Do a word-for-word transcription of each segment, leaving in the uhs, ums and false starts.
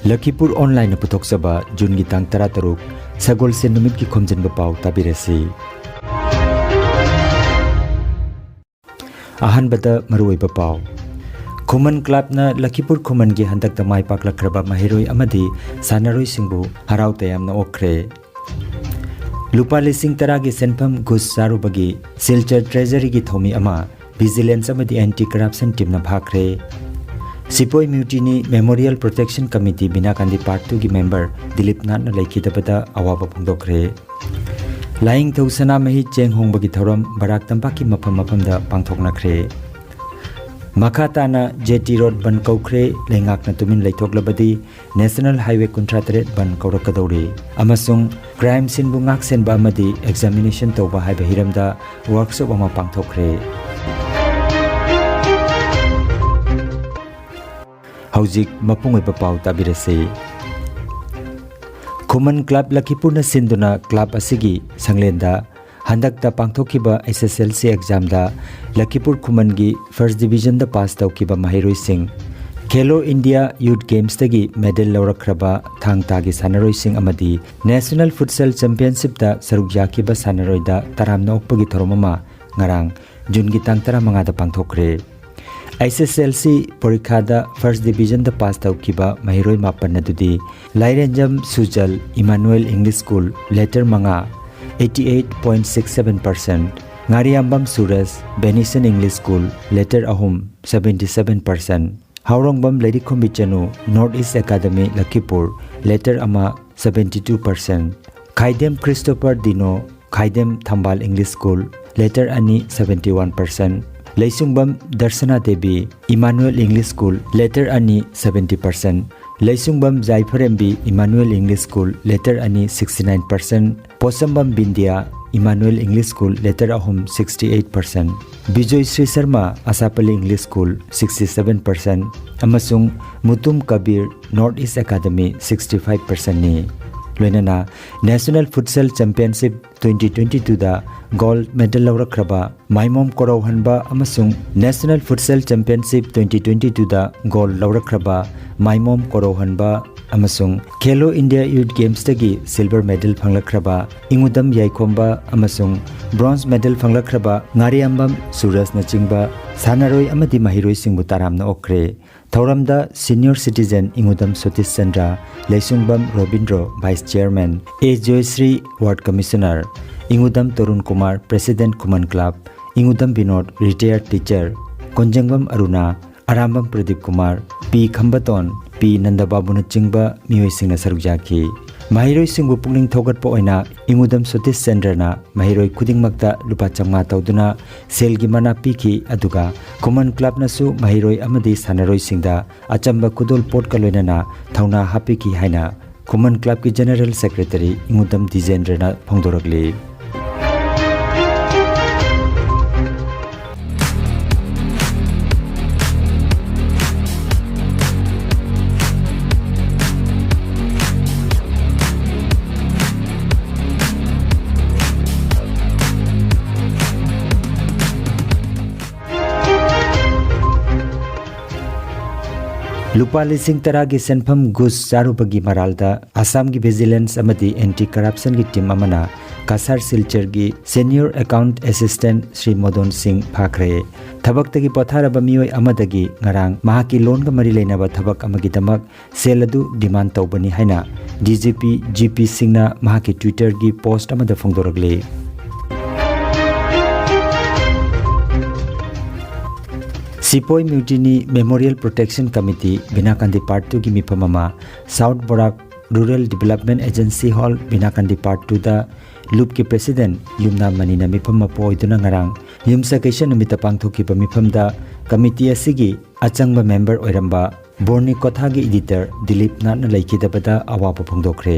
ꯂꯈꯤꯄꯨꯔ ꯑꯣꯟꯂꯥꯏꯟꯅ ꯄꯨꯊꯣꯛꯆꯕ ꯖꯨꯟꯒꯤ ꯇꯥꯡ ꯇꯔꯥꯇꯔꯨꯛ, ꯁꯒꯣꯜꯁꯦꯟ ꯅꯨꯃꯤꯠꯀꯤ ꯈꯣꯝꯖꯤꯟꯕ ꯄꯥꯎ ꯇꯥꯕꯤꯔꯁꯤ꯫ ꯑꯍꯥꯟꯕꯗ ꯃꯔꯨꯑꯣꯏꯕ ꯄꯥꯎ꯫ ꯈꯨꯃꯟ ꯀ꯭ꯂꯕꯅ ꯂꯈꯤꯄꯨꯔ ꯈꯨꯃꯟꯒꯤ ꯍꯟꯗꯛꯇ ꯃꯥꯏ ꯄꯥꯛꯂꯛꯈ꯭ꯔꯕ ꯃꯍꯩꯔꯣꯏ ꯑꯃꯗꯤ ꯁꯥꯟꯅꯔꯣꯏꯁꯤꯡꯕꯨ ꯍꯔꯥꯎ ꯇꯌꯥꯝꯅ ꯑꯣꯛꯈ꯭ꯔꯦ꯫ ꯂꯨꯄꯥ ꯂꯤꯁꯤꯡ ꯇꯔꯥꯒꯤ ꯁꯦꯟꯐꯝ ꯘꯨꯁ ꯆꯥꯔꯨꯕꯒꯤ ꯁꯤꯜꯆꯔ ꯇ꯭ꯔꯦꯖꯔꯤꯒꯤ ꯊꯧꯃꯤ ꯑꯃ ꯚꯤꯖꯤꯂꯦꯟꯁ ꯑꯃꯗꯤ ꯑꯦꯟꯇꯤ ꯀꯔꯞꯁꯟ ꯇꯤꯝꯅ ꯐꯥꯈ꯭ꯔꯦ꯫ Sepoy mutiny memorial protection committee Binakandi part ꯇꯨꯒꯤ ꯃꯦꯝꯕꯔ ꯗꯤꯂꯤꯞ ꯅꯥꯠꯅ ꯂꯩꯈꯤꯗꯕꯗ ꯑꯋꯥꯕ ꯐꯣꯡꯗꯣꯛꯈ꯭ꯔꯦ꯫ ꯂꯥꯏꯌꯦꯡꯊꯧ ꯁꯅꯥꯃꯍꯤ ꯆꯦꯡ ꯍꯣꯡꯕꯒꯤ ꯊꯧꯔꯝ ꯕꯔꯥꯛ ꯇꯝꯄꯥꯛꯀꯤ ꯃꯐꯝ ꯃꯐꯝꯗ ꯄꯥꯡꯊꯣꯛꯅꯈ꯭ꯔꯦ꯫ ꯃꯈꯥ ꯇꯥꯅ ꯖꯦ ꯇꯤ ꯔꯣꯗ ꯕꯟ ꯀꯧꯈ꯭ꯔꯦ, ꯂꯩꯉꯥꯛꯅ ꯇꯨꯃꯤꯟ ꯂꯩꯊꯣꯛꯂꯕꯗꯤ ꯅꯦꯁꯅꯦꯜ ꯍꯥꯏꯋꯦ ꯀꯨꯟꯊ꯭ꯔꯥ ꯇꯔꯦꯠ ꯕꯟ ꯀꯧꯔꯛꯀꯗꯧꯔꯤ꯫ ꯑꯃꯁꯨꯡ ꯀ꯭ꯔꯥꯏꯝ ꯁꯤꯟꯕꯨ ꯉꯥꯛꯁꯦꯟꯕ ꯑꯃꯗꯤ ꯑꯦꯛꯖꯥꯃꯤꯅꯦꯁꯟ ꯇꯧꯕ ꯍꯥꯏꯕ ꯍꯤꯔꯝꯗ ꯋꯥꯔꯛꯁꯣꯞ ꯑꯃ ꯄꯥꯡꯊꯣꯛꯈ꯭ꯔꯦ꯫ ꯍꯧꯖꯤꯛ ꯃꯄꯨꯡ ꯑꯣꯏꯕ ꯄꯥꯎ ꯇꯥꯕꯤꯔꯁꯤ꯫ ꯈꯨꯃꯟ ꯀ꯭ꯂꯕ ꯂꯈꯤꯄꯨꯔꯅ ꯁꯤꯟꯗꯨꯅ ꯀ꯭ꯂꯕ ꯑꯁꯤꯒꯤ ꯁꯪꯂꯦꯟꯗ ꯍꯟꯗꯛꯇ ꯄꯥꯡꯊꯣꯛꯈꯤꯕ ꯑꯦꯁ ꯑꯦꯁ ꯑꯦꯜ ꯁꯤ ꯑꯦꯛꯖꯥꯝꯗ ꯂꯈꯤꯄꯨꯔ ꯈꯨꯃꯟꯒꯤ ꯐꯥꯔꯁ ꯗꯤꯕꯤꯖꯟꯗ ꯄꯥꯁ ꯇꯧꯈꯤꯕ ꯃꯍꯩꯔꯣꯏꯁꯤꯡ, ꯈꯦꯂꯣ ꯏꯟꯗꯤꯌꯥ ꯌꯨꯠ ꯒꯦꯝꯁꯇꯒꯤ ꯃꯦꯗꯜ ꯂꯧꯔꯛꯈ꯭ꯔꯕ ꯊꯥꯡ ꯇꯥꯒꯤ ꯁꯥꯟꯅꯔꯣꯏꯁꯤꯡ ꯑꯃꯗꯤ ꯅꯦꯁꯅꯦꯜ ꯐꯨꯠꯁꯦꯜ ꯆꯦꯝꯄꯤꯌꯟꯁꯤꯞꯇ ꯁꯔꯨꯛ ꯌꯥꯈꯤꯕ ꯁꯥꯟꯅꯔꯣꯏꯗ ꯇꯔꯥꯝꯅ ꯑꯣꯛꯄꯒꯤ ꯊꯧꯔꯝ ꯑꯃ ꯉꯔꯥꯡ ꯖꯨꯟꯒꯤ ꯇꯥꯡ ꯇꯔꯥꯃꯉꯥꯗ ꯄꯥꯡꯊꯣꯛꯈ꯭ꯔꯦ꯫ ꯑꯦꯁ ꯑꯦꯁ ꯑꯦꯜ ꯁꯤ ꯄꯔꯤꯈꯥꯗ ꯐꯥꯔꯁ ꯗꯤꯕꯤꯖꯟꯗ ꯄꯥꯁ ꯇꯧꯈꯤꯕ ꯃꯍꯩꯔꯣꯏ ꯃꯥꯄꯟ ꯑꯗꯨꯗꯤ Lairenjam Sujal, Emmanuel English school, letter ꯃꯉꯥ, eighty eight point six seven percent, Ngariyambam Suraj, Benison English school, letter ꯑꯍꯨꯝ, seventy seven percent, Haorongbam Lairikkhumbi ꯆꯅꯨ, north east academy Lakhipur, letter ꯑꯃ, seventy two percent, Khaidem Christopher Dino, Khaidem Thambal English school, letter ꯑꯅꯤ, seventy one percent, Leishungbam Darshana Devi, Emmanuel English school, letter ꯑꯅꯤ, seventy percent, Leishungbam Jaiphrembi, Emmanuel English school, letter ꯑꯅꯤ, sixty nine percent, Potsangbam Bindiya, Emmanuel English school, letter ꯑꯍꯨꯝ, sixty eight percent, Bijoy Sri Sharma, Ashapalli English school, sixty seven percent, ꯑꯃꯁꯨꯡ Mutum Kabir, north east academy, sixty five percent ꯅꯤ꯫ ꯂꯣꯏꯅꯅ national futsal championship twenty twenty twoꯗ gold medal ꯂꯧꯔꯛꯈ꯭ꯔꯕ ꯃꯥꯏꯃꯣꯝ ꯀꯣꯔꯧꯍꯟꯕ ꯑꯃꯁꯨꯡ national futsal championship twenty twenty twoꯗ ꯒꯣꯜꯗ ꯂꯧꯔꯛꯈ꯭ꯔꯕ ꯃꯥꯏꯃꯣꯝ ꯀꯣꯔꯧꯍꯟꯕ, ꯑꯃꯁꯨꯡ ꯈꯦꯂꯣ ꯏꯟꯗꯤꯌꯥ ꯌꯨꯊ ꯒꯦꯝꯁꯇꯒꯤ ꯁꯤꯜꯚꯔ ꯃꯦꯗꯜ ꯐꯪꯂꯛꯈ꯭ꯔꯕ ꯏꯉꯨꯗꯝ ꯌꯥꯏꯈꯣꯝꯕ ꯑꯃꯁꯨꯡ ꯕ꯭ꯔꯣꯟꯖ ꯃꯦꯗꯜ ꯐꯪꯂꯛꯈ꯭ꯔꯕ ꯉꯥꯔꯤꯌꯥꯝꯕꯝ ꯁꯨꯔꯖꯅꯆꯤꯡꯕ ꯁꯥꯟꯅꯔꯣꯏ ꯑꯃꯗꯤ ꯃꯍꯩꯔꯣꯏꯁꯤꯡꯕꯨ ꯇꯔꯥꯝꯅ ꯑꯣꯛꯈ꯭ꯔꯦ꯫ ꯊꯧꯔꯝꯗ senior citizen Ingudam Satish Chandra, Leishungbam Robindro, vice chairman, A Joysri, ward commissioner, Ingudam Tarun Kumar, president Khuman club, Ingudam Binod, retired teacher, Konjengbam Aruna, Arambam Pradip Kumar, P Khambaton, P ꯅꯟꯗꯕꯥꯕꯨꯅꯆꯤꯡꯕ ꯃꯤꯑꯣꯏꯁꯤꯡꯅ ꯁꯔꯨꯛ ꯌꯥꯈꯤ꯫ ꯃꯍꯩꯔꯣꯏꯁꯤꯡꯕꯨ ꯄꯨꯛꯅꯤꯡ ꯊꯧꯒꯠꯄ ꯑꯣꯏꯅ ꯏꯉꯨꯗꯝ ꯁꯣꯇꯤꯁ ꯆꯟꯗ꯭ꯔꯅ ꯃꯍꯩꯔꯣꯏ ꯈꯨꯗꯤꯡꯃꯛꯇ ꯂꯨꯄꯥ ꯆꯥꯝꯃꯉꯥ ꯇꯧꯗꯨꯅ ꯁꯦꯜꯒꯤ ꯃꯅꯥ ꯄꯤꯈꯤ, ꯑꯗꯨꯒ ꯈꯨꯃꯟ ꯀ꯭ꯂꯕꯅꯁꯨ ꯃꯍꯩꯔꯣꯏ ꯑꯃꯗꯤ ꯁꯥꯟꯅꯔꯣꯏꯁꯤꯡꯗ ꯑꯆꯝꯕ ꯈꯨꯗꯣꯜ ꯄꯣꯠꯀ ꯂꯣꯏꯅꯅ ꯊꯧꯅꯥ ꯍꯥꯞꯄꯤꯈꯤ ꯍꯥꯏꯅ ꯈꯨꯃꯟ ꯀ꯭ꯂꯕꯀꯤ ꯖꯦꯅꯔꯦꯜ ꯁꯦꯀ꯭ꯔꯦꯇꯔꯤ ꯏꯉꯨꯗꯝ ꯗꯤꯖꯦꯟꯗ꯭ꯔꯅ ꯐꯣꯡꯗꯣꯔꯛꯂꯤ꯫ ꯂꯨꯄꯥ ꯂꯤꯁꯤꯡ ꯇꯔꯥꯒꯤ ꯁꯦꯟꯐꯝ ꯘꯨꯁ ꯆꯥꯔꯨꯕꯒꯤ ꯃꯔꯥꯜꯗ ꯑꯁꯥꯝꯒꯤ ꯚꯤꯖꯤꯂꯦꯟꯁ ꯑꯃꯗꯤ ꯑꯦꯟꯇꯤ ꯀꯔꯞꯁꯟꯒꯤ ꯇꯤꯝ ꯑꯃꯅ ꯀꯁꯥꯔ ꯁꯤꯜꯆꯔꯒꯤ ꯁꯦꯅꯤꯌꯣꯔ ꯑꯦꯀꯥꯎꯟꯠ ꯑꯦꯁꯤꯁꯇꯦꯟꯠ ꯁ꯭ꯔꯤ ꯃꯣꯗꯣꯟ ꯁꯤꯡ ꯐꯥꯈ꯭ꯔꯦ꯫ ꯊꯕꯛꯇꯒꯤ ꯄꯣꯊꯥꯔꯕ ꯃꯤꯑꯣꯏ ꯑꯃꯗꯒꯤ ꯉꯔꯥꯡ ꯃꯍꯥꯛꯀꯤ ꯂꯣꯟꯒ ꯃꯔꯤ ꯂꯩꯅꯕ ꯊꯕꯛ ꯑꯃꯒꯤꯗꯃꯛ ꯁꯦꯜ ꯑꯗꯨ ꯗꯤꯃꯥꯟ ꯇꯧꯕꯅꯤ ꯍꯥꯏꯅ D G P G P ꯁꯤꯡꯅ ꯃꯍꯥꯛꯀꯤ ꯇ꯭ꯋꯤꯇꯔꯒꯤ ꯄꯣꯁꯠ ꯑꯃꯗ ꯐꯣꯡꯗꯣꯔꯛꯂꯤ꯫ Sepoy mutiny memorial protection committee Binakandi part ꯇꯨꯒꯤ ꯃꯤꯐꯝ ꯑꯃ south Barak rural development agency hall Binakandi part ꯇꯨꯗ ꯂꯨꯞꯀꯤ ꯄ꯭ꯔꯦꯁꯤꯗꯦꯟꯠ ꯌꯨꯝꯅꯥꯝ ꯃꯅꯤꯅ ꯃꯤꯐꯝ ꯃꯄꯨ ꯑꯣꯏꯗꯨꯅ ꯉꯔꯥꯡ ꯌꯨꯝꯁꯀꯩꯁ ꯅꯨꯃꯤꯠꯇ ꯄꯥꯡꯊꯣꯛꯈꯤꯕ ꯃꯤꯐꯝꯗ ꯀꯃꯤꯇꯤ ꯑꯁꯤꯒꯤ ꯑꯆꯪꯕ ꯃꯦꯝꯕꯔ ꯑꯣꯏꯔꯝꯕ ꯕꯣꯔꯅꯤ ꯀꯣꯊꯥꯒꯤ ꯏꯗꯤꯇꯔ ꯗꯤꯂꯤꯞ ꯅꯥꯠꯅ ꯂꯩꯈꯤꯗꯕꯗ ꯑꯋꯥꯕ ꯐꯣꯡꯗꯣꯛꯈ꯭ꯔꯦ꯫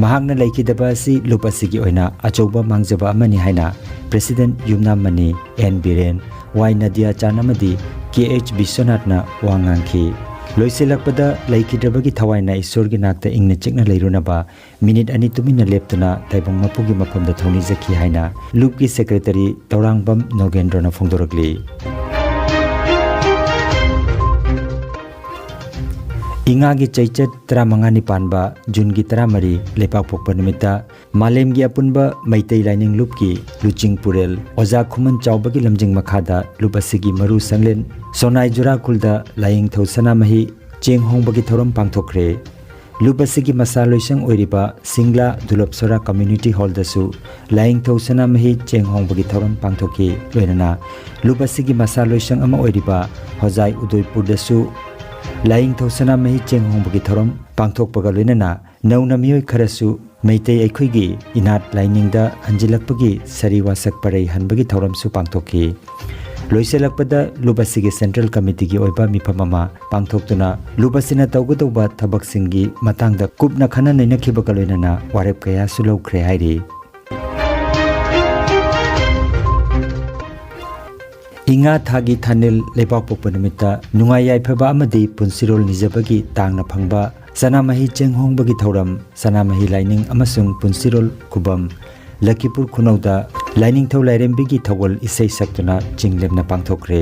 ꯃꯍꯥꯛꯅ ꯂꯩꯈꯤꯗꯕ ꯑꯁꯤ ꯂꯨꯞ ꯑꯁꯤꯒꯤ ꯑꯣꯏꯅ ꯑꯆꯧꯕ ꯃꯥꯡꯖꯕ ꯑꯃꯅꯤ ꯍꯥꯏꯅ ꯄ꯭ꯔꯦꯁꯤꯗꯦꯟꯠ ꯌꯨꯝꯅꯥꯝ ꯃꯅꯤ, ꯑꯦꯟ ꯕꯤꯔꯦꯟ, ꯋꯥꯏ ꯅꯗꯤꯌꯥꯆꯥꯟ ꯑꯃꯗꯤ ꯀꯦ ꯑꯩꯆ ꯕꯤꯁ꯭ꯋꯅꯥꯊꯅ ꯋꯥ ꯉꯥꯡꯈꯤ꯫ ꯂꯣꯏꯁꯤꯜꯂꯛꯄꯗ, ꯂꯩꯈꯤꯗ꯭ꯔꯕꯒꯤ ꯊꯋꯥꯏꯅ ꯏꯁ꯭ꯋꯔꯒꯤ ꯅꯥꯛꯇ ꯏꯪꯅ ꯆꯤꯛꯅ ꯂꯩꯔꯨꯅꯕ ꯃꯤꯅꯤꯠ ꯑꯅꯤ ꯇꯨꯃꯤꯟꯅ ꯂꯦꯞꯇꯨꯅ ꯇꯥꯏꯕꯪ ꯃꯄꯨꯒꯤ ꯃꯐꯝꯗ ꯊꯧꯅꯤꯖꯈꯤ ꯍꯥꯏꯅ ꯂꯨꯞꯀꯤ ꯁꯦꯀ꯭ꯔꯦꯇꯔꯤ ꯇꯧꯔꯥꯡꯕꯝ ꯅꯣꯒꯦꯟꯗ꯭ꯔꯣꯅ ꯐꯣꯡꯗꯣꯔꯛꯂꯤ꯫ ꯏꯉꯥꯒꯤ ꯆꯩꯆꯠ ꯇꯔꯥꯃꯉꯥꯅꯤ ꯄꯥꯟꯕ ꯖꯨꯟꯒꯤ ꯇꯔꯥꯃꯔꯤ ꯂꯩꯕꯥꯛꯄꯣꯛꯄ ꯅꯨꯃꯤꯠꯇ ꯃꯥꯂꯦꯝꯒꯤ ꯑꯄꯨꯟꯕ ꯃꯩꯇꯩ ꯂꯥꯏꯅꯤꯡ ꯂꯨꯞꯀꯤ ꯂꯨꯆꯤꯡ ꯄꯨꯔꯦꯜ ꯑꯣꯖꯥ ꯈꯨꯃꯟ ꯆꯥꯎꯕꯒꯤ ꯂꯝꯖꯤꯡ ꯃꯈꯥꯗ ꯂꯨꯞ ꯑꯁꯤꯒꯤ ꯃꯔꯨ ꯁꯪꯂꯦꯟ ꯁꯣꯅꯥꯏ ꯖꯨꯔꯥꯈꯨꯜꯗ ꯂꯥꯏꯌꯦꯡꯊꯧ ꯁꯅꯥꯃꯍꯤ ꯆꯦꯡ ꯍꯣꯡꯕꯒꯤ ꯊꯧꯔꯝ ꯄꯥꯡꯊꯣꯛꯈ꯭ꯔꯦ꯫ ꯂꯨꯞ ꯑꯁꯤꯒꯤ ꯃꯁꯥ ꯂꯣꯏꯁꯪ ꯑꯣꯏꯔꯤꯕ ꯁꯤꯡꯂꯥ ꯗꯨꯂꯞꯁꯣꯔꯥ ꯀꯝꯃ꯭ꯌꯨꯅꯤꯇꯤ ꯍꯣꯜꯗꯁꯨ ꯂꯥꯏꯌꯦꯡꯊꯧ ꯁꯅꯥꯃꯍꯤ ꯆꯦꯡ ꯍꯣꯡꯕꯒꯤ ꯊꯧꯔꯝ ꯄꯥꯡꯊꯣꯛꯈꯤ꯫ ꯂꯣꯏꯅꯅ ꯂꯨꯞ ꯑꯁꯤꯒꯤ ꯃꯁꯥ ꯂꯣꯏꯁꯪ ꯑꯃ ꯑꯣꯏꯔꯤꯕ ꯍꯣꯖꯥꯏ ꯎꯗꯣꯏꯄꯨꯔꯗꯁꯨ ꯂꯥꯏꯌꯦꯡꯊꯧ ꯁꯅꯥꯃꯍꯤ ꯆꯦꯡ ꯍꯣꯡꯕꯒꯤ ꯊꯧꯔꯝ ꯄꯥꯡꯊꯣꯛꯄꯒ ꯂꯣꯏꯅꯅ ꯅꯧꯅ ꯃꯤꯑꯣꯏ ꯈꯔꯁꯨ ꯃꯩꯇꯩ ꯑꯩꯈꯣꯏꯒꯤ ꯏꯅꯥꯠ ꯂꯥꯏꯅꯤꯡꯗ ꯍꯟꯖꯤꯜꯂꯛꯄꯒꯤ ꯁꯔꯤ ꯋꯥꯁꯛ ꯄꯔꯩ ꯍꯟꯕꯒꯤ ꯊꯧꯔꯝꯁꯨ ꯄꯥꯡꯊꯣꯛꯈꯤ꯫ ꯂꯣꯏꯁꯤꯜꯂꯛꯄꯗ ꯂꯨꯞ ꯑꯁꯤꯒꯤ ꯁꯦꯟꯇ꯭ꯔꯦꯜ ꯀꯃꯤꯇꯤꯒꯤ ꯑꯣꯏꯕ ꯃꯤꯐꯝ ꯑꯃ ꯄꯥꯡꯊꯣꯛꯇꯨꯅ ꯂꯨꯞ ꯑꯁꯤꯅ ꯇꯧꯒꯗꯧꯕ ꯊꯕꯛꯁꯤꯡꯒꯤ ꯃꯇꯥꯡꯗ ꯀꯨꯞꯅ ꯈꯟꯅ ꯅꯩꯅꯈꯤꯕꯒ ꯂꯣꯏꯅꯅ ꯋꯥꯔꯦꯞ ꯀꯌꯥꯁꯨ ꯂꯧꯈ꯭ꯔꯦ ꯍꯥꯏꯔꯤ꯫ ꯏꯉꯥ ꯊꯥꯒꯤ ꯊꯥꯅꯤꯜ ꯂꯩꯕꯥꯛꯄꯣꯛꯄ ꯅꯨꯃꯤꯠꯇ ꯅꯨꯡꯉꯥꯏ ꯌꯥꯏꯐꯕ ꯑꯃꯗꯤ ꯄꯨꯟꯁꯤꯔꯣꯜ ꯅꯤꯖꯕꯒꯤ ꯇꯥꯡꯅ ꯐꯪꯕ ꯁꯅꯥꯃꯍꯤ ꯆꯦꯡꯍꯣꯡꯕꯒꯤ ꯊꯧꯔꯝ ꯁꯅꯥꯃꯍꯤ ꯂꯥꯏꯅꯤꯡ ꯑꯃꯁꯨꯡ ꯄꯨꯟꯁꯤꯔꯣꯜ ꯈꯨꯕꯝ ꯂꯈꯤꯄꯨꯔ ꯈꯨꯅꯧꯗ ꯂꯥꯏꯅꯤꯡꯊꯧ ꯂꯥꯏꯔꯦꯝꯕꯤꯒꯤ ꯊꯧꯒꯜ ꯏꯁꯩ ꯁꯛꯇꯨꯅ ꯆꯤꯡ ꯂꯦꯝꯅ ꯄꯥꯡꯊꯣꯛꯈ꯭ꯔꯦ꯫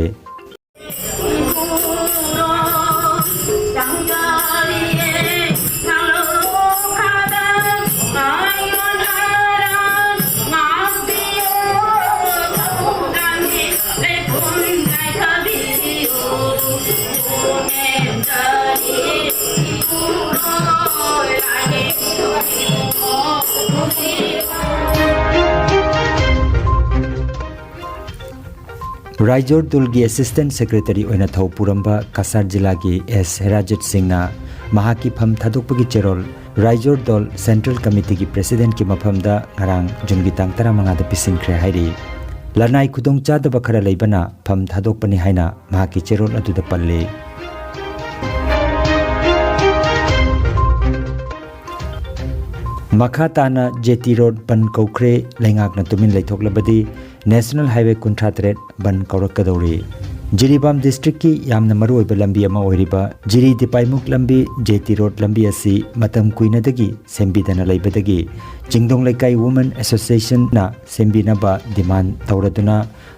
ꯔꯥꯏꯖꯣꯔ ꯗꯨꯜꯒꯤ ꯑꯦꯁꯤꯁꯇꯦꯟꯠ ꯁꯦꯀ꯭ꯔꯦꯇꯔꯤ ꯑꯣꯏꯅ ꯊꯧ ꯄꯨꯔꯝꯕ ꯀꯁꯥꯔ ꯖꯤꯂꯥꯒꯤ ꯑꯦꯁ ꯍꯦꯔꯥꯖꯤꯠ ꯁꯤꯡꯅ ꯃꯍꯥꯛꯀꯤ ꯐꯝ ꯊꯥꯗꯣꯛꯄꯒꯤ ꯆꯦꯔꯣꯜ ꯔꯥꯏꯖꯣꯔ ꯗꯣꯜ ꯁꯦꯟꯇ꯭ꯔꯦꯜ ꯀꯃꯤꯇꯤꯒꯤ ꯄ꯭ꯔꯦꯁꯤꯗꯦꯟꯠꯀꯤ ꯃꯐꯝꯗ ꯉꯔꯥꯡ ꯖꯨꯟꯒꯤ ꯇꯥꯡ ꯇꯔꯥꯃꯉꯥꯗ ꯄꯤꯁꯤꯟꯈ꯭ꯔꯦ ꯍꯥꯏꯔꯤ꯫ ꯂꯅꯥꯏ ꯈꯨꯗꯣꯡꯆꯥꯗꯕ ꯈꯔ ꯂꯩꯕꯅ ꯐꯝ ꯊꯥꯗꯣꯛꯄꯅꯤ ꯍꯥꯏꯅ ꯃꯍꯥꯛꯀꯤ ꯆꯦꯔꯣꯜ ꯑꯗꯨꯗ ꯄꯜꯂꯤ꯫ ꯃꯈꯥ ꯇꯥꯅ ꯖꯦꯇꯤ ꯔꯣꯗ ꯕꯟ ꯀꯧꯈ꯭ꯔꯦ, ꯂꯩꯉꯥꯛꯅ ꯇꯨꯃꯤꯟ ꯂꯩꯊꯣꯛꯂꯕꯗꯤ ꯅꯦꯁꯅꯦꯜ ꯍꯥꯏꯋꯦ ꯀꯨꯟꯊ꯭ꯔꯥ ꯇꯔꯦꯠ ꯕꯟ ꯀꯧꯔꯛꯀꯗꯧꯔꯤ꯫ ꯖꯤꯔꯤꯕꯥꯝ ꯗꯤꯁꯇ꯭ꯔꯤꯛꯀꯤ ꯌꯥꯝꯅ ꯃꯔꯨꯑꯣꯏꯕ ꯂꯝꯕꯤ ꯑꯃ ꯑꯣꯏꯔꯤꯕ ꯖꯤꯔꯤ ꯗꯤꯄꯥꯏꯃꯨꯛ ꯂꯝꯕꯤ, ꯖꯦꯇꯤ ꯔꯣꯗ ꯂꯝꯕꯤ ꯑꯁꯤ ꯃꯇꯝ ꯀꯨꯏꯅꯗꯒꯤ ꯁꯦꯝꯕꯤꯗꯅ ꯂꯩꯕꯗꯒꯤ ꯆꯤꯡꯗꯣꯡ ꯂꯩꯀꯥꯏ ꯋꯨꯃꯦꯟ ꯑꯦꯁꯣꯁꯤꯌꯦꯁꯟꯅ ꯁꯦꯝꯕꯤꯅꯕ ꯗꯤꯃꯥꯟ ꯇꯧꯔꯗꯨꯅ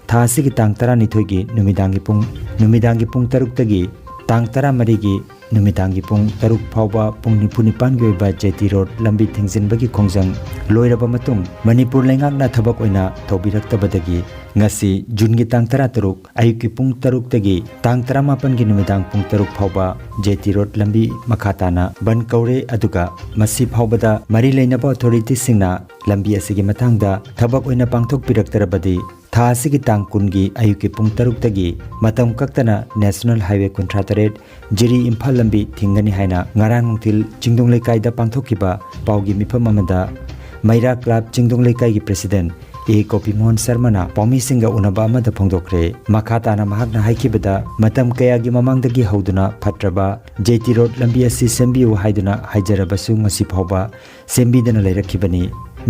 ꯊꯥ ꯑꯁꯤꯒꯤ ꯇꯥꯡ ꯇꯔꯥꯅꯤꯊꯣꯏꯒꯤ ꯅꯨꯃꯤꯗꯥꯡꯒꯤ ꯄꯨꯡ, ꯅꯨꯃꯤꯗꯥꯡꯒꯤ ꯄꯨꯡ ꯇꯔꯨꯛꯇꯒꯤ ꯇꯥꯡ ꯇꯔꯥꯃꯔꯤꯒꯤ ꯅꯨꯃꯤꯗꯥꯡꯒꯤ ꯄꯨꯡ ꯇꯔꯨꯛ ꯐꯥꯎꯕ ꯄꯨꯡ ꯅꯤꯐꯨ ꯅꯤꯄꯥꯟꯒꯤ ꯑꯣꯏꯕ ꯖꯦ ꯇꯤ ꯔꯣꯗ ꯂꯝꯕꯤ ꯊꯤꯡꯖꯤꯟꯕꯒꯤ ꯈꯣꯡꯖꯪ ꯂꯣꯏꯔꯕ ꯃꯇꯨꯡ, ꯃꯅꯤꯄꯨꯔ ꯂꯩꯉꯥꯛꯅ ꯊꯕꯛ ꯑꯣꯏꯅ ꯇꯧꯕꯤꯔꯛꯇꯕꯗꯒꯤ ꯉꯁꯤ ꯖꯨꯟꯒꯤ ꯇꯥꯡ ꯇꯔꯥꯇꯔꯨꯛ ꯑꯌꯨꯛꯀꯤ ꯄꯨꯡ ꯇꯔꯨꯛꯇꯒꯤ ꯇꯥꯡ ꯇꯔꯥꯃꯥꯄꯟꯒꯤ ꯅꯨꯃꯤꯗꯥꯡ ꯄꯨꯡ ꯇꯔꯨꯛ ꯐꯥꯎꯕ ꯖꯦ ꯇꯤ ꯔꯣꯗ ꯂꯝꯕꯤ ꯃꯈꯥ ꯇꯥꯅ ꯕꯟ ꯀꯧꯔꯦ꯫ ꯑꯗꯨꯒ ꯃꯁꯤ ꯐꯥꯎꯕꯗ ꯃꯔꯤ ꯂꯩꯅꯕ ꯑꯣꯊꯣꯔꯤꯇꯤꯁꯤꯡꯅ ꯂꯝꯕꯤ ꯑꯁꯤꯒꯤ ꯃꯇꯥꯡꯗ ꯊꯕꯛ ꯑꯣꯏꯅ ꯄꯥꯡꯊꯣꯛꯄꯤꯔꯛꯇ꯭ꯔꯕꯗꯤ ꯊꯥ ꯑꯁꯤꯒꯤ ꯇꯥꯡ ꯀꯨꯟꯒꯤ ꯑꯌꯨꯛꯀꯤ ꯄꯨꯡ ꯇꯔꯨꯛꯇꯒꯤ ꯃꯇꯝ ꯀꯛꯇꯅ ꯅꯦꯁꯅꯦꯜ ꯍꯥꯏꯋꯦ ꯀꯨꯟꯊ꯭ꯔꯥ ꯇꯔꯦꯠ ꯖꯤꯔꯤ ꯏꯝꯐꯥꯜ ꯂꯝꯕꯤ ꯊꯤꯡꯒꯅꯤ ꯍꯥꯏꯅ ꯉꯔꯥꯡ ꯅꯨꯡꯊꯤꯜ ꯆꯤꯡꯗꯣꯡ ꯂꯩꯀꯥꯏꯗ ꯄꯥꯡꯊꯣꯛꯈꯤꯕ ꯄꯥꯎꯒꯤ ꯃꯤꯐꯝ ꯑꯃꯗ ꯃꯩꯔꯥ ꯀ꯭ꯂꯕ ꯆꯤꯡꯗꯣꯡ ꯂꯩꯀꯥꯏꯒꯤ ꯄ꯭ꯔꯦꯁꯤꯗꯦꯟꯠ ꯑꯦ ꯒꯣꯄꯤꯃꯣꯍꯟ ꯁꯔꯃꯅ ꯄꯥꯎꯃꯤꯁꯤꯡꯒ ꯎꯅꯕ ꯑꯃꯗ ꯐꯣꯡꯗꯣꯛꯈ꯭ꯔꯦ꯫ ꯃꯈꯥ ꯇꯥꯅ ꯃꯍꯥꯛꯅ ꯍꯥꯏꯈꯤꯕꯗ, ꯃꯇꯝ ꯀꯌꯥꯒꯤ ꯃꯃꯥꯡꯗꯒꯤ ꯍꯧꯗꯨꯅ ꯐꯠꯇ꯭ꯔꯕ ꯖꯦ ꯇꯤ ꯔꯣꯗ ꯂꯝꯕꯤ ꯑꯁꯤ ꯁꯦꯝꯕꯤꯌꯨ ꯍꯥꯏꯗꯨꯅ ꯍꯥꯏꯖꯔꯕꯁꯨ ꯉꯁꯤ ꯐꯥꯎꯕ ꯁꯦꯝꯕꯤꯗꯅ ꯂꯩꯔꯛꯈꯤꯕꯅꯤ꯫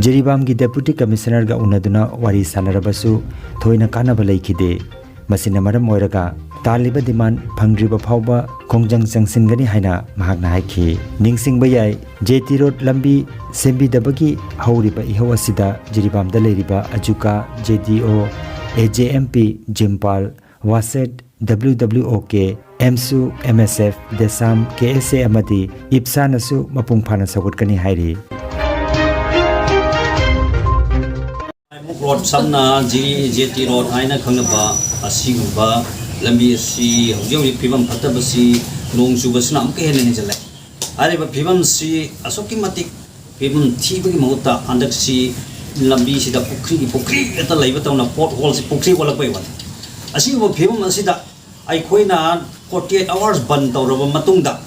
ꯖꯤꯔꯤꯕꯥꯝꯒꯤ ꯗꯦꯄꯨꯇꯤ ꯀꯃꯤꯁꯅꯔꯒ ꯎꯅꯗꯨꯅ ꯋꯥꯔꯤ ꯁꯥꯟꯅꯔꯕꯁꯨ ꯊꯣꯏꯅ ꯀꯥꯟꯅꯕ ꯂꯩꯈꯤꯗꯦ꯫ ꯃꯁꯤꯅ ꯃꯔꯝ ꯑꯣꯏꯔꯒ ꯇꯥꯜꯂꯤꯕ ꯗꯤꯃꯥꯟ ꯐꯪꯗ꯭ꯔꯤꯕ ꯐꯥꯎꯕ ꯈꯣꯡꯖꯪ ꯆꯪꯁꯤꯟꯒꯅꯤ ꯍꯥꯏꯅ ꯃꯍꯥꯛꯅ ꯍꯥꯏꯈꯤ꯫ ꯅꯤꯡꯁꯤꯡꯕ ꯌꯥꯏ, ꯖꯦ ꯇꯤ ꯔꯣꯗ ꯂꯝꯕꯤ ꯁꯦꯝꯕꯤꯗꯕꯒꯤ ꯍꯧꯔꯤꯕ ꯏꯍꯧ ꯑꯁꯤꯗ ꯖꯤꯔꯤꯕꯥꯝꯗ ꯂꯩꯔꯤꯕ ꯑꯖꯨꯀꯥ, J D O, A J M P, ꯖꯤꯝꯄꯥꯜ, ꯋꯥꯁꯦꯠ, W W O K, ꯑꯦꯝꯁꯨ, M ꯑꯦꯁ ꯑꯦꯐ, ꯗꯦꯁꯥꯝ, ꯀꯦ ꯑꯦꯁ ꯑꯦ ꯑꯃꯗꯤ ꯏꯞꯁꯥꯅꯁꯨ ꯃꯄꯨꯡ ꯐꯥꯅ ꯁꯧꯒꯠꯀꯅꯤ ꯍꯥꯏꯔꯤ꯫ ꯃꯥꯏꯃꯨꯛ ꯔꯣꯗ, ꯁꯝꯅ ꯖꯤ-, ꯖꯦ ꯇꯤ ꯔꯣꯗ ꯍꯥꯏꯅ ꯈꯪꯅꯕ ꯑꯁꯤꯒꯨꯝꯕ ꯂꯝꯕꯤ ꯑꯁꯤ ꯍꯧꯖꯤꯛ ꯍꯧꯖꯤꯛ ꯐꯤꯕꯝ ꯐꯠꯇꯕꯁꯤ ꯅꯣꯡ ꯆꯨꯕꯁꯤꯅ ꯑꯃꯨꯛꯀ ꯍꯦꯟꯅ ꯍꯦꯟꯖꯤꯜꯂꯦ꯫ ꯍꯥꯏꯔꯤꯕ ꯐꯤꯕꯝꯁꯤ ꯑꯁꯨꯛꯀꯤ ꯃꯇꯤꯛ ꯐꯤꯕꯝ ꯊꯤꯕꯒꯤ ꯃꯍꯨꯠꯇ ꯍꯟꯗꯛꯁꯤ ꯂꯝꯕꯤꯁꯤꯗ ꯄꯨꯈ꯭ꯔꯤꯒꯤ ꯄꯨꯈ꯭ꯔꯤ ꯍꯦꯛꯇ ꯂꯩꯕ ꯇꯧꯅ, ꯄꯣꯠ ꯍꯣꯜꯁꯤ ꯄꯨꯈ꯭ꯔꯤ ꯑꯣꯜꯂꯛꯄꯩ ꯋꯥꯅꯤ꯫ ꯑꯁꯤꯒꯨꯝꯕ ꯐꯤꯕꯝ ꯑꯁꯤꯗ ꯑꯩꯈꯣꯏꯅ forty eight hours ꯕꯟ ꯇꯧꯔꯕ ꯃꯇꯨꯡꯗ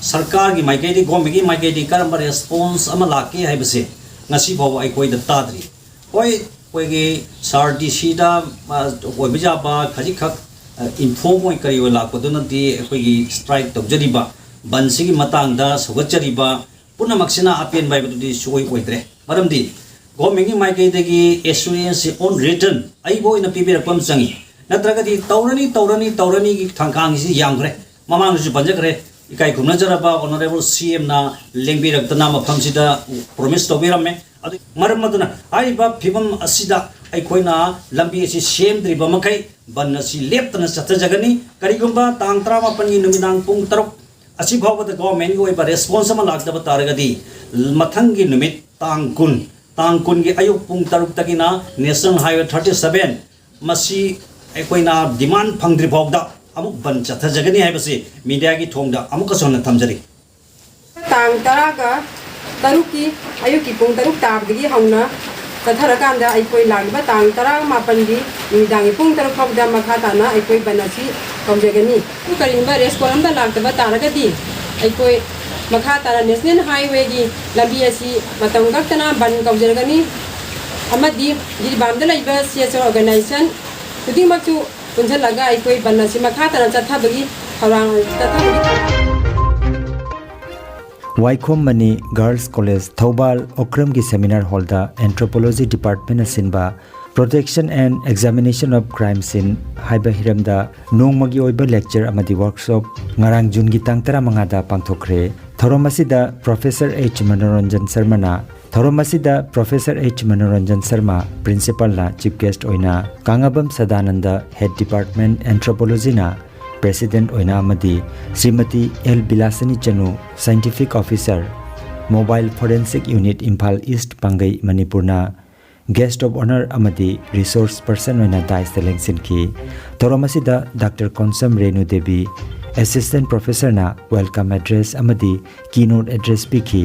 ꯁꯔꯀꯥꯔꯒꯤ ꯃꯥꯏꯀꯩꯗꯒꯤ, ꯒꯣꯔꯃꯦꯟꯒꯤ ꯃꯥꯏꯀꯩꯗꯒꯤ ꯀꯔꯝꯕ ꯔꯦꯁꯄꯣꯟꯁ ꯑꯃ ꯂꯥꯛꯀꯦ ꯍꯥꯏꯕꯁꯦ ꯉꯁꯤ ꯐꯥꯎꯕ ꯑꯩꯈꯣꯏꯗ ꯇꯥꯗ꯭ꯔꯤ꯫ ꯍꯣꯏ, ꯑꯩꯈꯣꯏꯒꯤ ꯁꯥꯔ ꯗꯤ ꯁꯤꯗ, ꯑ, ꯑꯣꯏꯕ ꯌꯥꯕ ꯈꯖꯤꯛꯈꯛ, ꯑ, ꯏꯟꯐꯣꯔꯝ ꯑꯣꯏ ꯀꯔꯤ ꯑꯣꯏ ꯂꯥꯛꯄꯗꯨꯅꯗꯤ ꯑꯩꯈꯣꯏꯒꯤ ꯁ꯭ꯇ꯭ꯔꯥꯏꯛ ꯇꯧꯖꯔꯤꯕ, ꯕꯟꯁꯤꯒꯤ ꯃꯇꯥꯡꯗ ꯁꯧꯒꯠꯆꯔꯤꯕ ꯄꯨꯝꯅꯃꯛꯁꯤꯅ ꯑꯄꯦꯟꯕ ꯍꯥꯏꯕꯗꯨꯗꯤ ꯁꯨꯡꯑꯣꯏ ꯑꯣꯏꯗ꯭ꯔꯦ꯫ ꯃꯔꯝꯗꯤ ꯒꯣꯔꯃꯦꯟꯒꯤ ꯃꯥꯏꯀꯩꯗꯒꯤ ꯑꯦꯁꯨꯔꯦꯟꯁꯁꯤ ꯑꯣꯟ ꯔꯤꯇꯟ ꯑꯩꯕꯨ ꯑꯣꯏꯅ ꯄꯤꯕꯤꯔꯛꯄ ꯑꯃ ꯆꯪꯉꯤ꯫ ꯅꯠꯇ꯭ꯔꯒꯗꯤ ꯇꯧꯔꯅꯤ, ꯇꯧꯔꯅꯤ, ꯇꯧꯔꯅꯤꯒꯤ ꯊꯥꯡꯈꯥꯡꯁꯤ ꯌꯥꯝꯈ꯭ꯔꯦ꯫ ꯃꯃꯥꯡꯗꯁꯨ ꯄꯟꯖꯈ꯭ꯔꯦ, ꯏꯀꯥꯏ ꯈꯨꯝꯅꯖꯔꯕ ꯑꯣꯅꯔꯦꯕꯜ ꯁꯤ ꯑꯦꯝꯅ ꯂꯦꯡꯕꯤꯔꯛꯇꯅ ꯃꯐꯝꯁꯤꯗ ꯄ꯭ꯔꯣꯃꯤꯁ ꯇꯧꯕꯤꯔꯝꯃꯦ꯫ ꯑꯗꯨ ꯃꯔꯝ ꯑꯗꯨꯅ ꯍꯥꯏꯔꯤꯕ ꯐꯤꯕꯝ ꯑꯁꯤꯗ ꯑꯩꯈꯣꯏꯅ ꯂꯝꯕꯤ ꯑꯁꯤ ꯁꯦꯝꯗ꯭ꯔꯤꯕ ꯃꯈꯩ ꯕꯟ ꯑꯁꯤ ꯂꯦꯞꯇꯅ ꯆꯠꯊꯖꯒꯅꯤ꯫ ꯀꯔꯤꯒꯨꯝꯕ ꯇꯥꯡ ꯇꯔꯥꯃꯥꯄꯟꯒꯤ ꯅꯨꯃꯤꯗꯥꯡ ꯄꯨꯡ ꯇꯔꯨꯛ ꯑꯁꯤ ꯐꯥꯎꯕꯗ ꯒꯣꯔꯃꯦꯟꯒꯤ ꯑꯣꯏꯕ ꯔꯦꯁꯄꯣꯟꯁ ꯑꯃ ꯂꯥꯛꯇꯕ ꯇꯥꯔꯒꯗꯤ, ꯃꯊꯪꯒꯤ ꯅꯨꯃꯤꯠ ꯇꯥꯡ ꯀꯨꯟ, ꯇꯥꯡ ꯀꯨꯟꯒꯤ ꯑꯌꯨꯛ ꯄꯨꯡ ꯇꯔꯨꯛꯇꯒꯤꯅ National Highway thirty seven, ꯃꯁꯤ ꯑꯩꯈꯣꯏꯅ ꯗꯤꯃꯥꯟ ꯐꯪꯗ꯭ꯔꯤ ꯐꯥꯎꯗ ꯑꯃꯨꯛ ꯕꯟ ꯆꯠꯊꯖꯒꯅꯤ ꯍꯥꯏꯕꯁꯤ ꯃꯤꯗꯤꯌꯥꯒꯤ ꯊꯣꯡꯗ ꯑꯃꯨꯛꯀꯁꯨ ꯍꯟꯅ ꯊꯝꯖꯔꯤ꯫ ꯇꯥꯡ ꯇꯔꯥꯒ ꯇꯔꯨꯛꯀꯤ ꯑꯌꯨꯛꯀꯤ ꯄꯨꯡ ꯇꯔꯨꯛ ꯇꯥꯕꯗꯒꯤ ꯍꯧꯅ ꯆꯠꯊꯔꯀꯥꯟꯗ ꯑꯩꯈꯣꯏ ꯂꯥꯛꯂꯤꯕ ꯇꯥꯡ ꯇꯔꯥꯃꯥꯄꯟꯒꯤ ꯅꯨꯃꯤꯗꯥꯡꯒꯤ ꯄꯨꯡ ꯇꯔꯨꯛ ꯐꯥꯎꯕꯗ ꯃꯈꯥ ꯇꯥꯅ ꯑꯩꯈꯣꯏ ꯕꯟ ꯑꯁꯤ ꯀꯧꯖꯒꯅꯤ꯫ ꯀꯔꯤꯒꯨꯝꯕ ꯔꯦꯁꯄꯣꯟ ꯑꯃꯠꯇ ꯂꯥꯛꯇꯕ ꯇꯥꯔꯒꯗꯤ ꯑꯩꯈꯣꯏ ꯃꯈꯥ ꯇꯥꯅ ꯅꯦꯁꯅꯦꯜ ꯍꯥꯏꯋꯦꯒꯤ ꯂꯝꯕꯤ ꯑꯁꯤ ꯃꯇꯝ ꯀꯛꯇꯅ ꯕꯟ ꯀꯧꯖꯔꯒꯅꯤ ꯑꯃꯗꯤ ꯖꯤꯔꯤꯕꯥꯝꯗ ꯂꯩꯕ ꯁꯤ ꯑꯦꯁ ꯑꯣ ꯑꯣꯔꯒꯅꯥꯏꯖꯦꯁꯟ ꯈꯨꯗꯤꯡꯃꯛꯁꯨ ꯄꯨꯟꯁꯤꯜꯂꯒ ꯑꯩꯈꯣꯏ ꯕꯟ ꯑꯁꯤ ꯃꯈꯥ ꯇꯥꯅ ꯆꯠꯊꯕꯒꯤ ꯊꯧꯔꯥꯡ ꯆꯠꯊꯕꯒꯤ ꯋꯥꯏꯈꯣꯝ ꯃꯅꯤ ꯒꯔꯜꯁ ꯀꯣꯂꯦꯖ ꯊꯧꯕꯥꯜ ꯑꯣꯀ꯭ꯔꯝꯒꯤ ꯁꯦꯃꯤꯅꯥꯔ ꯍꯣꯜꯗ ꯑꯦꯟꯊ꯭ꯔꯣꯄꯣꯂꯣꯖꯤ ꯗꯤꯄꯥꯔꯠꯃꯦꯟꯅ ꯁꯤꯟꯕ Protection and Examination of Crime Scene ꯍꯥꯏꯕ ꯍꯤꯔꯝꯗ ꯅꯣꯡꯃꯒꯤ ꯑꯣꯏꯕ ꯂꯦꯛꯆꯔ ꯑꯃꯗꯤ ꯋꯥꯔꯛꯁꯣꯞ ꯉꯔꯥꯡ ꯖꯨꯟꯒꯤ ꯇꯥꯡ ꯇꯔꯥꯃꯉꯥꯗ ꯄꯥꯡꯊꯣꯛꯈ꯭ꯔꯦ꯫ ꯊꯧꯔꯝ ꯑꯁꯤꯗ ꯄ꯭ꯔꯣꯐꯦꯁꯔ ꯑꯩꯆ ꯃꯅꯣꯔꯟꯖꯟ ꯁꯔꯃꯅ ꯊꯧꯔꯝ ꯑꯁꯤꯗ ꯄ꯭ꯔꯣꯐꯦꯁꯔ ꯑꯩꯆ ꯃꯅꯣꯔꯟꯖꯟ ꯁꯔꯃ, ꯄ꯭ꯔꯤꯟꯁꯤꯄꯥꯜꯅ ꯆꯤꯐ ꯒꯦꯁ꯭ꯠ ꯑꯣꯏꯅ, ꯀꯥꯉꯥꯕꯝ ꯁꯗꯥꯅꯟꯗ, ꯍꯦꯗ ꯗꯤꯄꯥꯔꯠꯃꯦꯟꯠ ꯑꯦꯟꯊ꯭ꯔꯣꯄꯣꯂꯣꯖꯤꯅ ꯄ꯭ꯔꯦꯁꯤꯗꯦꯟꯠ ꯑꯣꯏꯅ ꯑꯃꯗꯤ ꯁ꯭ꯔꯤꯃꯇꯤ ꯑꯦꯜ ꯕꯤꯂꯥꯁꯤꯅꯤ ꯆꯅꯨ, scientific officer, mobile forensic unit, Imphal east, Pangei, ꯃꯅꯤꯄꯨꯔꯅ ꯒꯦꯁ꯭ꯠ ꯑꯣꯐ ꯑꯣꯅꯔ ꯑꯃꯗꯤ ꯔꯤꯁꯣꯔꯁ ꯄꯔꯁꯟ ꯑꯣꯏꯅ ꯗꯥꯏꯁꯇ ꯂꯦꯡꯁꯤꯟꯈꯤ꯫ ꯊꯧꯔꯝ ꯑꯁꯤꯗ ꯗꯥꯛꯇꯔ ꯀꯣꯟꯁꯝ ꯔꯦꯅꯨ ꯗꯦꯕꯤ, ꯑꯦꯁꯤꯁ꯭ꯇꯦꯟꯠ ꯄ꯭ꯔꯣꯐꯦꯁꯔꯅ ꯋꯦꯜꯀꯝ ꯑꯦꯗ꯭ꯔꯦꯁ ꯑꯃꯗꯤ ꯀꯤꯅꯣꯠ ꯑꯦꯗ꯭ꯔꯦꯁ ꯄꯤꯈꯤ꯫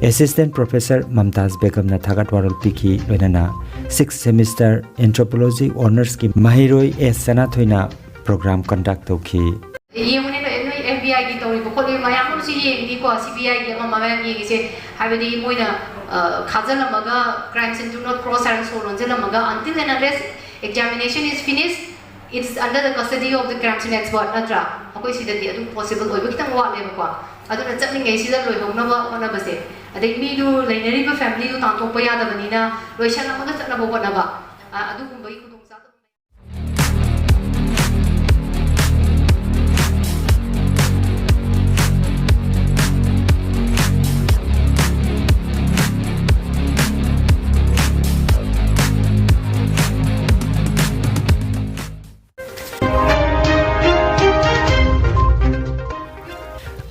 ꯑꯦꯁꯤꯁ꯭ꯇꯦꯟꯠ ꯄ꯭ꯔꯣꯐꯦꯁꯔ ꯃꯝꯇꯥꯖ ꯕꯦꯒꯝꯅ ꯊꯥꯒꯠ ꯋꯥꯔꯣꯜ ꯄꯤꯈꯤ, ꯂꯣꯏꯅꯅ ꯁꯤꯛꯁ ꯁꯦꯃꯤꯁ꯭ꯇꯔ ꯑꯦꯟꯊ꯭ꯔꯣꯄꯣꯂꯣꯖꯤ ꯑꯣꯅꯔꯁꯀꯤ ꯃꯍꯩꯔꯣꯏ ꯑꯦꯁ ꯁꯅꯥꯊꯣꯏꯅ ꯄ꯭ꯔꯣꯒ꯭ꯔꯥꯝ ꯀꯟꯗꯛ ꯇꯧꯈꯤ꯫ ꯌꯦꯡꯉꯨꯅꯦ, ꯅꯣꯏ ꯑꯦꯐ ꯕꯤ ꯑꯥꯏꯒꯤ ꯇꯧꯔꯤꯕ ꯈꯣꯠꯂꯤꯕ ꯃꯌꯥꯝ ꯑꯃꯁꯨ ꯌꯦꯡꯅꯤꯀꯣ, ꯁꯤ ꯕꯤ ꯑꯥꯏꯒꯤ ꯑꯃ ꯃꯌꯥꯝ ꯌꯦꯡꯉꯤꯁꯦ꯫ ꯍꯥꯏꯕꯗꯤ ꯃꯣꯏꯅ, ꯑ, ꯈꯥꯖꯤꯜꯂꯝꯃꯒ, ꯀ꯭ꯔꯥꯏꯝ ꯁꯤꯟ ꯇꯨ ꯅꯣꯠ ꯀ꯭ꯔꯣꯁ ꯍꯥꯏꯔꯒ ꯁꯣ ꯂꯣꯟꯁꯤꯜꯂꯝꯃꯒ, until and unless examination is finished, it's under the custody of the crime scene expert, ꯅꯠꯇ꯭ꯔꯥ? ꯑꯩꯈꯣꯏ ꯁꯤꯗꯗꯤ ꯑꯗꯨ ꯄꯣꯁꯤꯕꯜ ꯑꯣꯏꯕ ꯈꯤꯇꯪ ꯋꯥꯠꯂꯦꯕꯀꯣ꯫ ꯑꯗꯨꯅ ꯆꯠꯂꯤꯉꯩꯁꯤꯗ ꯂꯣꯏꯍꯧꯅꯕ ꯍꯣꯠꯅꯕꯁꯦ, ꯑꯗꯩ ꯃꯤꯗꯨ, ꯂꯩꯅꯔꯤꯕ ꯐꯦꯃꯤꯂꯤꯗꯨ ꯇꯥꯟꯊꯣꯛꯄ ꯌꯥꯗꯕꯅꯤꯅ, ꯂꯣꯏꯁꯜꯂꯝꯃꯒ ꯆꯠꯅꯕ ꯍꯣꯠꯅꯕ, ꯑ, ꯑꯗꯨꯒꯨꯝꯕꯒꯤ ꯈꯨꯗꯣꯡꯆꯥꯗꯕ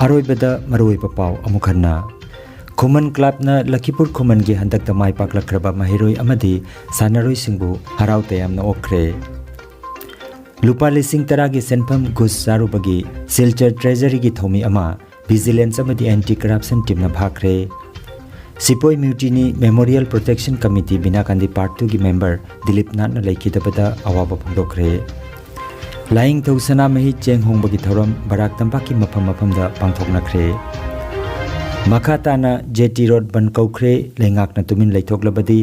ꯑꯔꯣꯏꯕꯗ ꯃꯔꯨꯑꯣꯏꯕ ꯄꯥꯎ ꯑꯃꯨꯛ ꯍꯟꯅ꯫ ꯈꯨꯃꯟ ꯀ꯭ꯂꯕꯅ ꯂꯈꯤꯄꯨꯔ ꯈꯨꯃꯟꯒꯤ ꯍꯟꯗꯛꯇ ꯃꯥꯏ ꯄꯥꯛꯂꯛꯈ꯭ꯔꯕ ꯃꯍꯩꯔꯣꯏ ꯑꯃꯗꯤ ꯁꯥꯟꯅꯔꯣꯏꯁꯤꯡꯕꯨ ꯍꯔꯥꯎ ꯇꯌꯥꯝꯅ ꯑꯣꯛꯈ꯭ꯔꯦ꯫ ꯂꯨꯄꯥ ꯂꯤꯁꯤꯡ ꯇꯔꯥꯒꯤ ꯁꯦꯟꯐꯝ ꯘꯨꯁ ꯆꯥꯔꯨꯕꯒꯤ ꯁꯤꯜꯆꯔ ꯇ꯭ꯔꯦꯖꯔꯤꯒꯤ ꯊꯧꯃꯤ ꯑꯃ ꯚꯤꯖꯤꯂꯦꯟꯁ ꯑꯃꯗꯤ ꯑꯦꯟꯇꯤ ꯀꯔꯞꯁꯟ ꯇꯤꯝꯅ ꯐꯥꯈ꯭ꯔꯦ꯫ Sepoy mutiny memorial protection committee Binakandi part ꯇꯨꯒꯤ ꯃꯦꯝꯕꯔ ꯗꯤꯂꯤꯞ ꯅꯥꯠꯅ ꯂꯩꯈꯤꯗꯕꯗ ꯑꯋꯥꯕ ꯐꯣꯡꯗꯣꯛꯈ꯭ꯔꯦ꯫ ꯂꯥꯏꯌꯦꯡꯊꯧ ꯁꯅꯥꯃꯍꯤ ꯆꯦꯡ ꯍꯣꯡꯕꯒꯤ ꯊꯧꯔꯝ ꯕꯔꯥꯛ ꯇꯝꯄꯥꯛꯀꯤ ꯃꯐꯝ ꯃꯐꯝꯗ ꯄꯥꯡꯊꯣꯛꯅꯈ꯭ꯔꯦ꯫ ꯃꯈꯥ ꯇꯥꯅ ꯖꯦ ꯇꯤ ꯔꯣꯗ ꯕꯟ ꯀꯧꯈ꯭ꯔꯦ, ꯂꯩꯉꯥꯛꯅ ꯇꯨꯃꯤꯟ ꯂꯩꯊꯣꯛꯂꯕꯗꯤ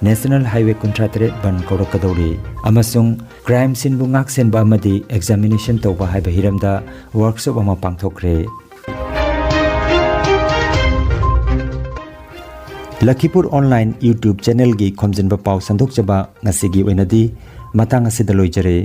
ꯅꯦꯁꯅꯦꯜ ꯍꯥꯏꯋꯦ ꯀꯨꯟꯊ꯭ꯔꯥ ꯇꯔꯦꯠ ꯕꯟ ꯀꯧꯔꯛꯀꯗꯧꯔꯤ ꯑꯃꯁꯨꯡ ꯀ꯭ꯔꯥꯏꯝ ꯁꯤꯟꯕꯨ ꯉꯥꯛꯁꯦꯟꯕ ꯑꯃꯗꯤ ꯑꯦꯛꯖꯥꯃꯤꯅꯦꯁꯟ ꯇꯧꯕ ꯍꯥꯏꯕ ꯍꯤꯔꯝꯗ ꯋꯥꯔꯛꯁꯣꯞ ꯑꯃ ꯄꯥꯡꯊꯣꯛꯈ꯭ꯔꯦ꯫ ꯂꯈꯤꯄꯨꯔ ꯑꯣꯟꯂꯥꯏꯟ YouTube ꯆꯦꯅꯦꯜꯒꯤ ꯈꯣꯝꯖꯤꯟꯕ ꯄꯥꯎ ꯁꯟꯗꯣꯛꯆꯕ ꯉꯁꯤꯒꯤ ꯑꯣꯏꯅꯗꯤ ꯃꯇꯥꯡ ꯑꯁꯤꯗ ꯂꯣꯏꯖꯔꯦ꯫